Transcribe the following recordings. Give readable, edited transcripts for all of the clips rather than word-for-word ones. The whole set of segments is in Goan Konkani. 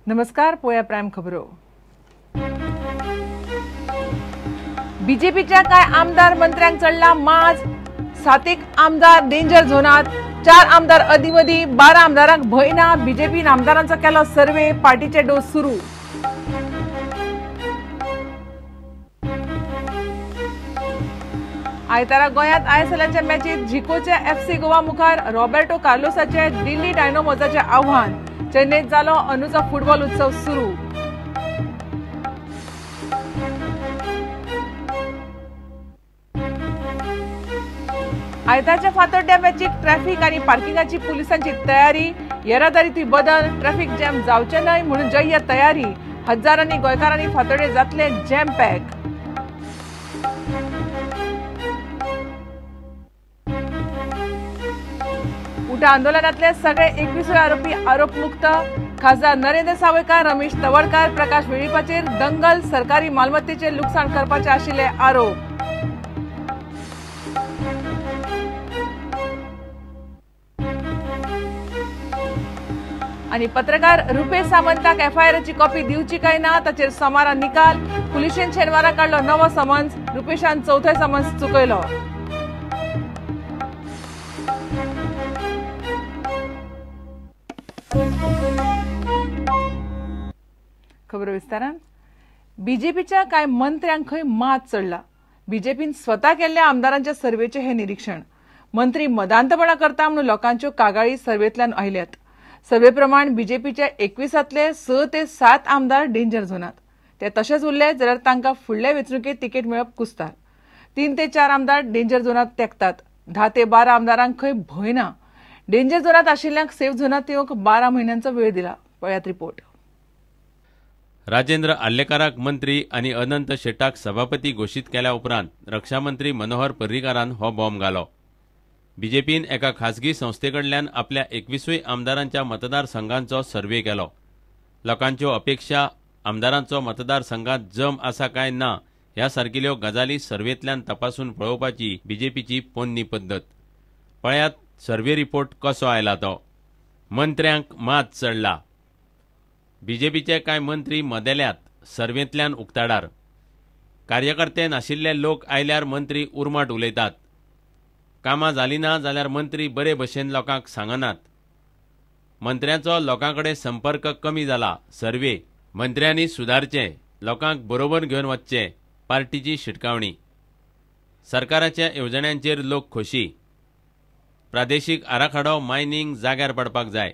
नमस्कार, पोया प्रायम खबरो। बीजेपीच्या काय आमदार मंत्र्यांक चडला माज, 7 आमदार डेंजर झोनात, 4 आमदार अदीमदी, 12 आमदारांक भंय ना। बीजेपीन आमदारांचो केलो सर्वे, पार्टीचे डोस सुरू। आयतारा गोंयांत आयएसएलाच्या मॅचीत झिकोचे एफसी गोवा मुखार रॉबर्टो कार्लोसाचे दिल्ली डायनामोजाचे आव्हान। चेन्नईत जालो अनुचा फुटबॉल उत्सव सुरू। आयतारच्या फातोड्ड्या मॅचीक ट्रॅफिक आनी पार्किंगाची पुलिसांची तयारी। येरादारींतूय बदल, ट्रॅफिक जॅम जावचें न्हय म्हणून जय्य तयारी। हजारांनी गोंयकारांनी फातोड्डेर जातले जॅम पॅक। उटा आंदोलनातले सगळे 21 आरोपी आरोपमुक्त। खासदार नरेंद्र सावयकार, रमेश तवडकार, प्रकाश वेळीपाचेर दंगल, सरकारी मालमत्तेचे लुकसाण करपाचे आशिल्ले आरोप। आनी पत्रकार रुपेश सामंताक एफआयआरची कॉपी दिवची काय ना ताचेर सोमारा निकाल। पुलिशेन शेनवारा काडलो नवो समन्स, रुपेशान चवथो समन्स चुकयलो। खबर विस्तारान। बीजेपीच्या कांय मंत्र्यांक खंय मात चडला। बीजेपीन स्वता केल्ल्या आमदारांच्या सर्वेचें हें निरीक्षण। मंत्री मदांतपणा करता म्हणून लोकांच्यो कागाळी सर्वेंतल्यान आयल्यात। सर्वे प्रमाण बीजेपीच्या 21 6 ते 7 आमदार डेंजर झोनात। ते तशेच उरले जाल्यार तांकां फुडल्या वेंचणुकेंत तिकेट मेळप कुस्तार। 3 ते 4 आमदार डेंजर झोनात तेंकतात। 10 ते 12 आमदारांक खंय भंय ना। डेंजर झोनात आशिल्ल्यांक सेफ झोनात येवंक 12 म्हयन्यांचो वेळ दिला। पळयात रिपोर्ट। राजेंद्र आर्लेकाराक मंत्री आनी अनंत शेटाक सभापती घोशीत केल्या उपरांत रक्षामंत्री मनोहर पर्रीकारान हो बॉम्ब घालो। बीजेपीन एका खासगी संस्थेकडल्यान आपल्या 21 आमदारांच्या मतदारसंघांचो सर्वे केलो। लोकांच्यो अपेक्षा, आमदारांचो मतदारसंघात जम आसा काय ना ह्या सारकिल्यो गजाली सर्वेंतल्यान तपासून पळोवपाची बीजेपीची पोन्नी पद्दत। पळयात सर्वे रिपोर्ट कसो आयला तो। मंत्र्यांक मात चडला। बीजेपीचे कांय मंत्री मदेल्यात सर्वेंतल्यान उक्ताडार। कार्यकर्ते नाशिल्ले लोक आयल्यार मंत्री उर्माट उलयतात। कामां जालीं ना जाल्यार मंत्री बरे भशेन लोकांक सांगनात। मंत्र्यांचो लोकां कडेन संपर्क कमी जाला। सर्वे मंत्र्यांनी सुदारचें, लोकांक बरोबर घेवन वचचें, पार्टीची शिटकावणी। सरकाराच्या येवजण्यांचेर लोक खोशी। प्रादेशीक आराखडो मायनींग जाग्यार पडपाक जाय।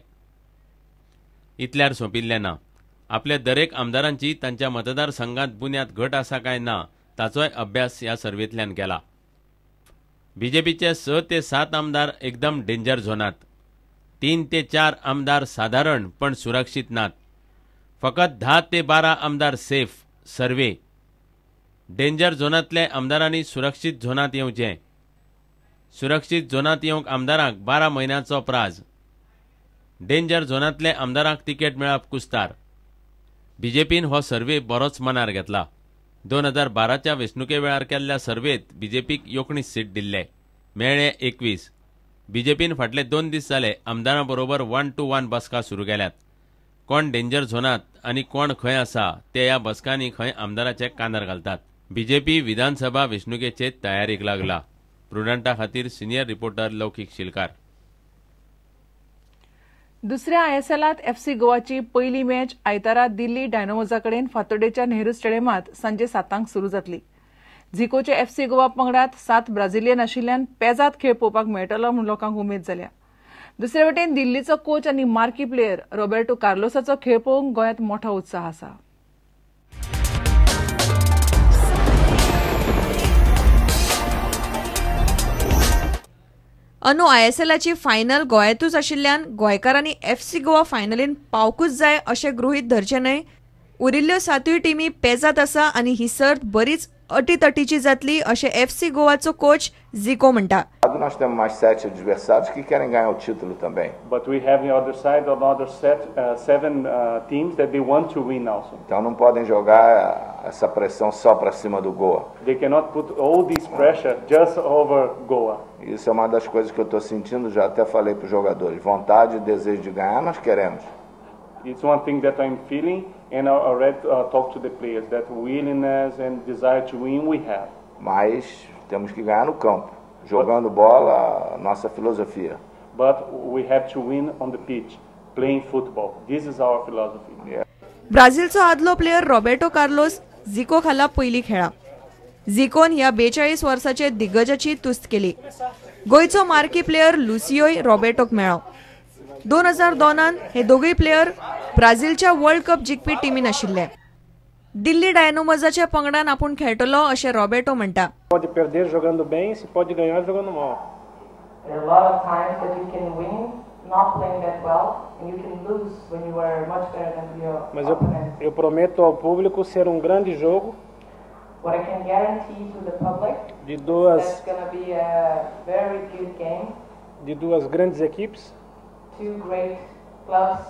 इतल्यार सोंपिल्लें ना। आपल्या दरेक आमदारांची तांच्या मतदारसंघात बुन्याद घट आसा काय ना ताचोय अभ्यास ह्या सर्वेंतल्यान केला। बीजेपीचे 6 ते 7 आमदार एकदम डेंजर झोनात। 3 ते 4 आमदार सादारण पण सुरक्षीत नात। फकत 10 ते 12 आमदार सेफ। सर्वे डेंजर झोनांतले आमदारांनी सुरक्षीत झोनात येवचें। सुरक्षीत झोनात येवंक आमदारांक 12 म्हयन्यांचो प्राज। डेंजर झोनांतले आमदारांक तिकेट मेळप कुस्तार। बीजेपीन हो सर्वे बरोच मनार घेतला। 2012च्या वेंचणुके वेळार केल्ल्या सर्वेत बीजेपीक 19 सीट दिल्ले, मेळ्ळे 21। बीजेपीन फाटले 2 दीस जाले आमदारां बरोबर 1 to 1 बसका सुरू केल्यात। कोण डेंजर झोनात आनी कोण खंय आसा ते ह्या बसकांनी खंय आमदाराचे कानार घालतात। बीजेपी विधानसभा वेंचणुकेचे तयारीक लागला। प्रुडंटा खातीर सिनियर रिपोर्टर लौकीक शिलकार। दुसऱ्या आयएसएलात एफसी गोवाची पयली मॅच आयतारा दिल्ली डायनामोजा कडेन फातोड्डेच्या नेहरू स्टेडियमांत सांजे 7 सुरू जातली। झिकोचे एफसी गोवा पंगडात 7 ब्राझिलियन आशिल्ल्यान पेजात खेळ पळोवपाक मेळटलो म्हूण लोकांक उमेद जाल्या। दुसरे वटेन दिल्लीचो कोच आनी मार्की प्लेयर रॉबर्टो कार्लोसाचो खेळ पळोवंक गोंयांत मोठो उत्साह आसा। अंदू आयएसएलाची फायनल गोंयांतूच आशिल्ल्यान गोंयकारांनी एफसी गोवा फायनलीन पावकूच जाय अशें गृहीत धरचें न्हय। उरिल्ल्यो 7 टिमी पेजात आसा आनी ही सर्त बरीच अटीतटीची जातली अशें एफसी गोवाचो कोच झिको म्हणटा। Nós temos mais 7 adversários que querem ganhar o título também. But we have the other side another set 7 teams that they want to win also. Então não podem jogar essa pressão só para cima do Goa. They cannot put all this pressure just over Goa. Isso é uma das coisas que eu estou sentindo, já até falei para os jogadores. Vontade e desejo de ganhar nós queremos. It's one thing that I'm feeling, and I already talked to the players that willingness and desire to win we have. Mas temos que ganhar no campo, jogando bola, nossa filosofia. But we have to win on the pitch, playing football. This is our philosophy. Yeah. ब्राझीलचो आदलो प्लेयर रॉबर्टो कार्लोस झिको खाला पयली खेळा. झिकोन ह्या 42 वर्साचे दिग्गजाची तुस्त केली. गोंयचो मार्की प्लेयर लुसियोय रॉबर्टोक मेळ्ळो. 2002 हे दोगूय प्लेयर ब्राझीलच्या वर्ल्ड कप जिखपी टिमीन आशिल्ले. दिल्ली डायनोमोजाच्या पंगडान आपूण खेळटलो अशें रॉबर्टो म्हणटा. Pode perder jogando bem, se pode ganhar jogando mal. There are a lot of times that you can win not playing that well, and you can lose when you are much better than your opponent. Mas eu prometo ao público ser grande jogo. What I can guarantee to the public de duas, that's gonna be a very good game. De duas grandes equipes. Two great clubs.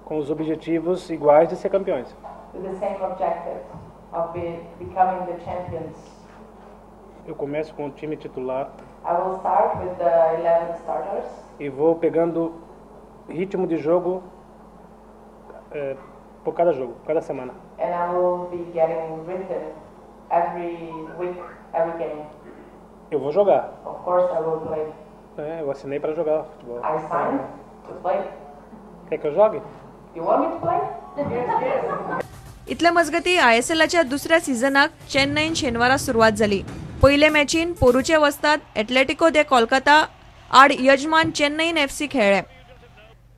Com os objetivos iguais de ser campeões. With the same objective of becoming the champions. Eu começo com o time titular. I will start with the 11 starters. E vou pegando ritmo de jogo por cada jogo, cada semana. And I will be getting rhythm every week, every game. Eu vou jogar. Of course I will play. Eu assinei para jogar futebol. I signed to play. Quer que eu jogue? You want me to play? Yes, yes. इतले मजगती ISLच्या दुसऱ्या सीझनाक चेन्नईन शेनवारा सुरवात जाली. पयले मॅचीन पोरूचे वस्ताद एटलेटिको दे कोलकाता आड यजमान चेन्नईन FC खेळ्ळे.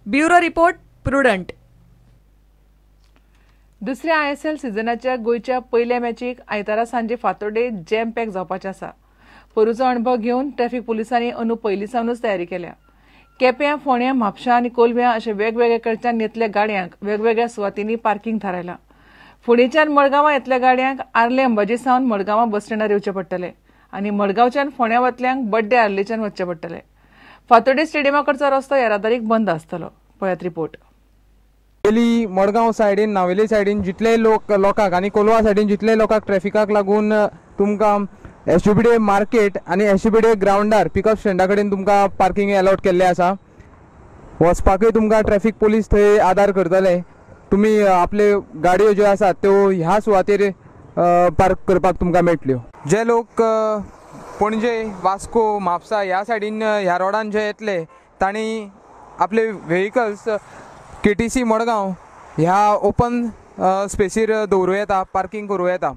Bureau report, Prudent. दुसऱ्या ISL सीझनाच्या गोंयच्या पयल्या मॅचीक आयतारा सांजे फातोडे जॅम पॅक जावपाचें आसा. पोरूचो अणभव घेवन ट्रॅफिक पुलिसांनी अंदू पयलीं सावनूच तयारी केल्या. केप्यां, फोंड्यां, म्हापशा आनी कोलव्यां अशे वेगवेगळ्या कडच्यान येतल्या गाडयांक वेगवेगळ्या सुवातींनी पार्किंग थारायलां. फोंडेच्यान मडगांवां येतल्या गाडयांक आर्ले अंबाजी सावन मडगांवां बस स्टँडार येवचें पडटलें आनी मडगांवच्यान फोंड्यां वतल्यांक बड्डे आर्लेच्यान वचचें पडटलें. फातोड्डें स्टेडियमा कडचो रस्तो येरादारीक बंद आसतलो. पळयात रिपोर्ट. पयली मडगांव सायडीन, नावेली सायडीन जितले लोक लोकांक आनी कोलवा सायडीन जितले लोकांक ट्रॅफिकाक लागून तुमकां SUBDA market आनी SUBDA ग्रावंडार पिकअप स्टँडा कडेन तुमकां पार्किंग अलॉट केल्लें आसा. वचपाकूय तुमकां ट्रॅफिक पोलीस थंय आदार करतले. तुमी आपले गाडयो ज्यो आसात त्यो ह्या सुवातेर पार्क करपाक तुमकां मेळटल्यो. जे लोक पणजे, वास्को, म्हापसा ह्या सायडीन ह्या रोडान जे येतले तांणी आपले व्हेकल्स KTC Madgaon ह्या ओपन स्पेसीर दवरूं येता, पार्किंग करूं येता.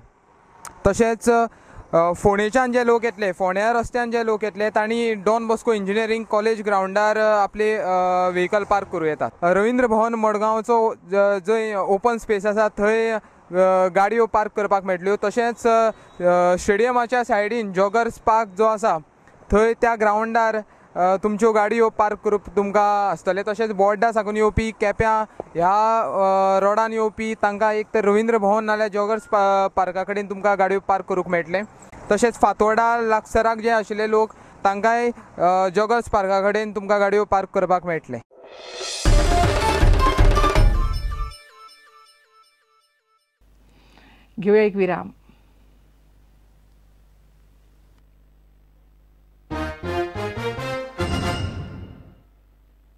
तशेंच फोंडेच्यान जे लोक येतले, फोंड्या रस्त्यान जे लोक येतले तांणी डॉन बॉस्को इंजिनियरींग कॉलेज ग्रावंडार आपले व्हेकल पार्क करूं येतात. रवींद्र भवन मडगांवचो जंय ओपन स्पेस आसा थंय गाडयो पार्क करपाक मेळटल्यो. तशेंच स्टेडियमाच्या सायडीन जॉगर्स पार्क जो आसा थंय त्या ग्रावंडार तुमच्यो गाडयो पार्क करूंक तुमकां आसतलें. तशेंच बोर्डा साकून येवपी, केप्यां ह्या रोडान येवपी तांकां एक तर रवींद्र भवन नाल्यार जॉगर्स पार्का कडेन तुमकां गाडयो पार्क करूंक मेळटलें. तशेंच फातोर्डा लागसराक जे आशिल्ले लोक तांकांय जॉगर्स पार्का कडेन तुमकां गाडयो पार्क करपाक मेळटलें. घेवया एक विराम.